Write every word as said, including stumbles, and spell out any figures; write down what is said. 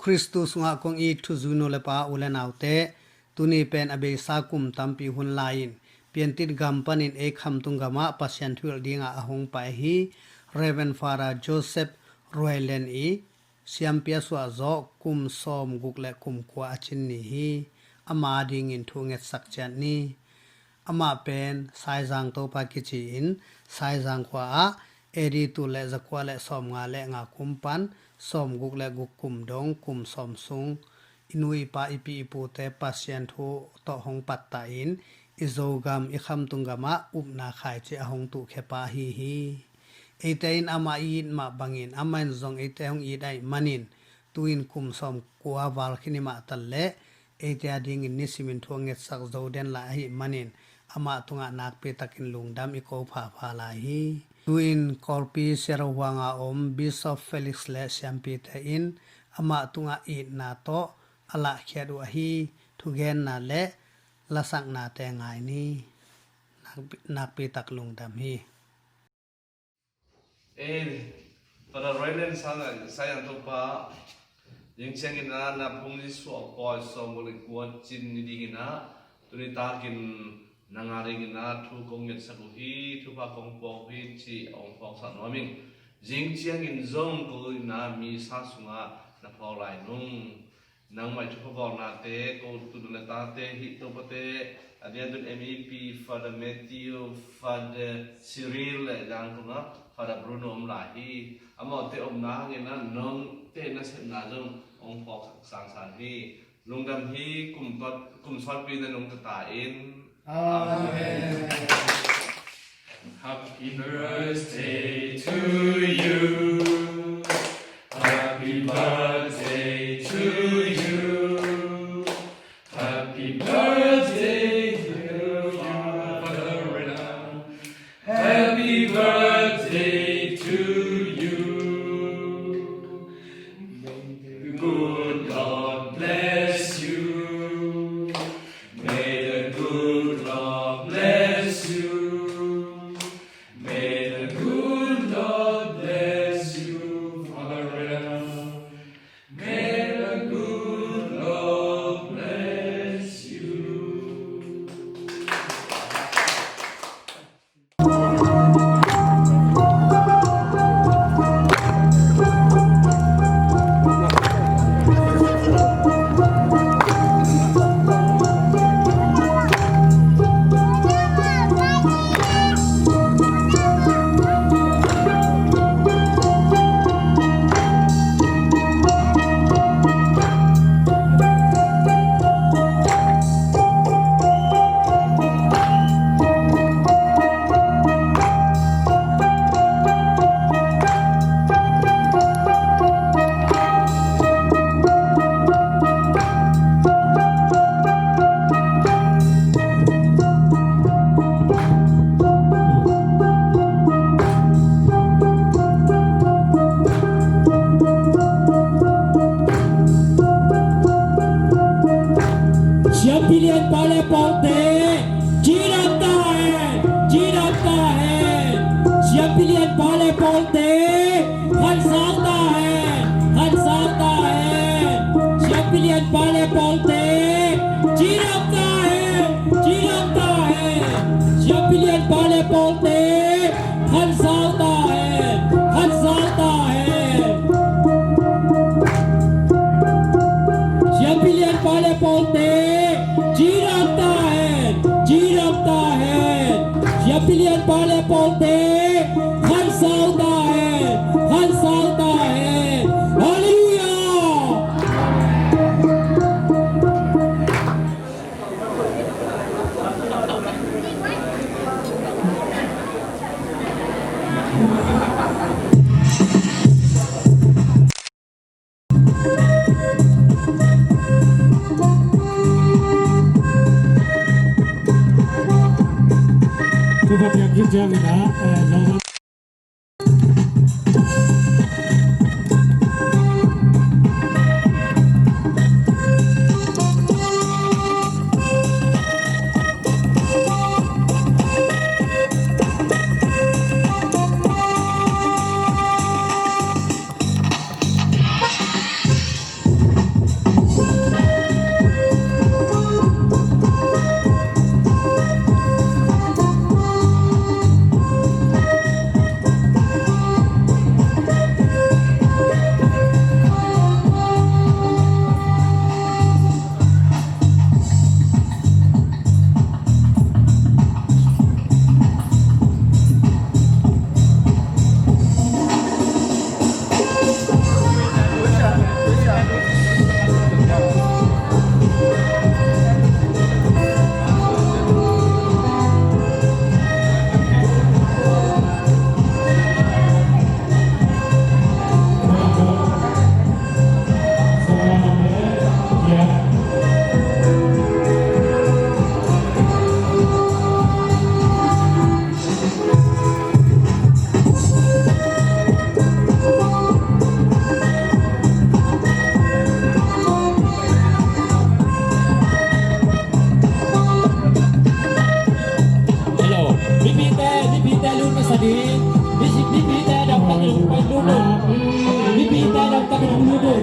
Khristu sungah kong it thuzui nu le pa u le naute, tuni pen a beisa kum tampi hun lai-in Piantit gam panin ei khamtung gamah Pasian thuhilh dingah a hong pai ahi Reverend Father Joseph Ruailen i siampi a suah zawh kum sawmguk le kum kua a cin ni hi. Ama adingin thu ngetsak ciat ni. Amah pen Saizang Topa kici-in Saizang khua-ah A D tul le zakua le sawmnga le nga kum pan sawmguk le guk kum dong kum sawm sung i nu i pa i pi i pute Pasian thu tawh hong pattah in i Zogam i khamtung gamah upna khaici a hong tuhkhia pa ahi hi. Eite in amah i it mah bangin amah in zong eite hong it ahih manin tu-in kum sawmkua val khin i mah taleh eite adingin nisimin thu a ngetsak zo den lai ahih manin amah tungah nakpi takin lungdam i ko phapha lai hi. Tu-in Kawlpi Siarauhuanga om Bishop Felix le siampite in amah tungah itna tawh a lahkhiat uh ahi thugenna le lasaknate ngai ni. Nakpi, nakpi tak lungdam hi. Eh, Father Royland Sang, Saizang Topa, zing ciangin ah na phung Jesuh a pawi sawm le kua cin ni dingin ah, tuni takin nang adingin ah thu kong ngetsak uh hi, thupha kong pua uh hi ci a hong phawksak nuam ing. Zing ciangin zong ko in ah misa sungah na phawk lai nung. Nangmah i thupha vawknate, ko tu nu le tate, hih Topate, a diantun M E P, Father Matthew, Father Cyril le zangkong ah Father Bruno om lai hi. Amahte omna hangin ah nong te nasepna zong hong phawk sangsan hi. Lungdam hi. Kum sawtpi na nungta ta in. Amen. Happy birthday to you. Happy birthday to you. Happy birthday, dear Father Ram. Happy birthday to you. May the good Lord bless you. May the good Lord bless you. May the good Lord bless you, Father Ram. May the good Lord bless you. Siampilian pa le pawlte, cidam ta hen, cidam ta hen. Siampilian pa le pawlte, hansau ta hen, hansau ta hen. Siampilian pa le pawlte, cidam ta hen, cidam ta hen. Siampilian pa le pawlte, hansau ta hen, hansau ta hen. Siampilian pa le pawlte, cidam ta hen, cidam ta hen. Siampilian pa le pawlte, hansau ta hen, hansau ta hen. Halleluiah. Mipite dam takin hong lut un. Mipite dam takin hong lut un.